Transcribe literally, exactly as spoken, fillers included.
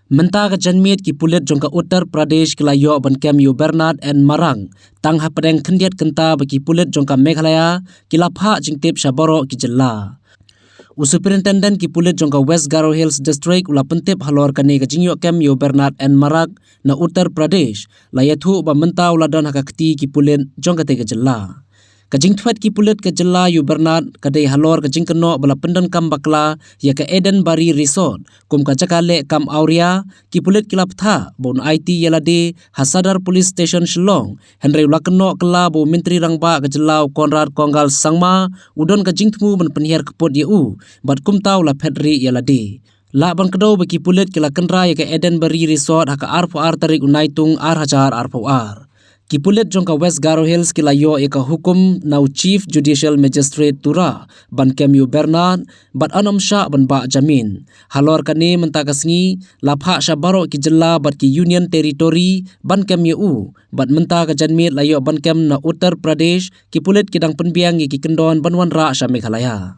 Mynta ka janmiet ki pulit jong ka Uttar Pradesh ki la ïoh ban kem ïa u Bernard N Marak tang hapdeng khyndiat kynta ba ki pulit jong ka Meghalaya ki la phah jingtip sha baroh ki jylla. U Superintendent ki pulit jong ka West Garo Hills District u la pyntip halor kane ka jingïoh kem ïa u Bernard N Marak na Uttar Pradesh, la ïathuh ba mynta u la don ha ka kti ki pulit jong kata ka jylla. Ka jingthwet ki pulit ka jylla ïa u Bernard ka dei halor ka jingkynnoh ba la pyndonkam bakla ïa ka Eden Bari Resort kum ka jaka leh kam awria. Ki pulit ki la bthah ba un aiti ïa lade ha Sadar Police Station Shillong, hynrei u la kynnoh kylla ba u Myntri Rangbah ka jylla u Conrad K Sangma u don ka jingthmu ban pynhiar kput ïa u, bad kumta u la phet rieh ïa lade. Lah ban kdew ba ki pulit ki la kynra ïa ka Eden Bari Resort ha ka arphew ar tarik u Naitung ar hajar arphew ar. Ki pulit jong ka West Garo Hills ki la ïoh ïa ka hukum na u Chief Judicial Magistrate Tura ban kem ïa u Bernard bad yn ym shah ban bah jamin. Halor kane mynta ka sngi la phah sha baroh ki jylla bad ki Union Territory ban kem ïa u, bad mynta ka janmiet la ïoh ban kem na Uttar Pradesh, ki pulit ki dang pynbiang ïa ki kyndon ban wanrah sha Meghalaya.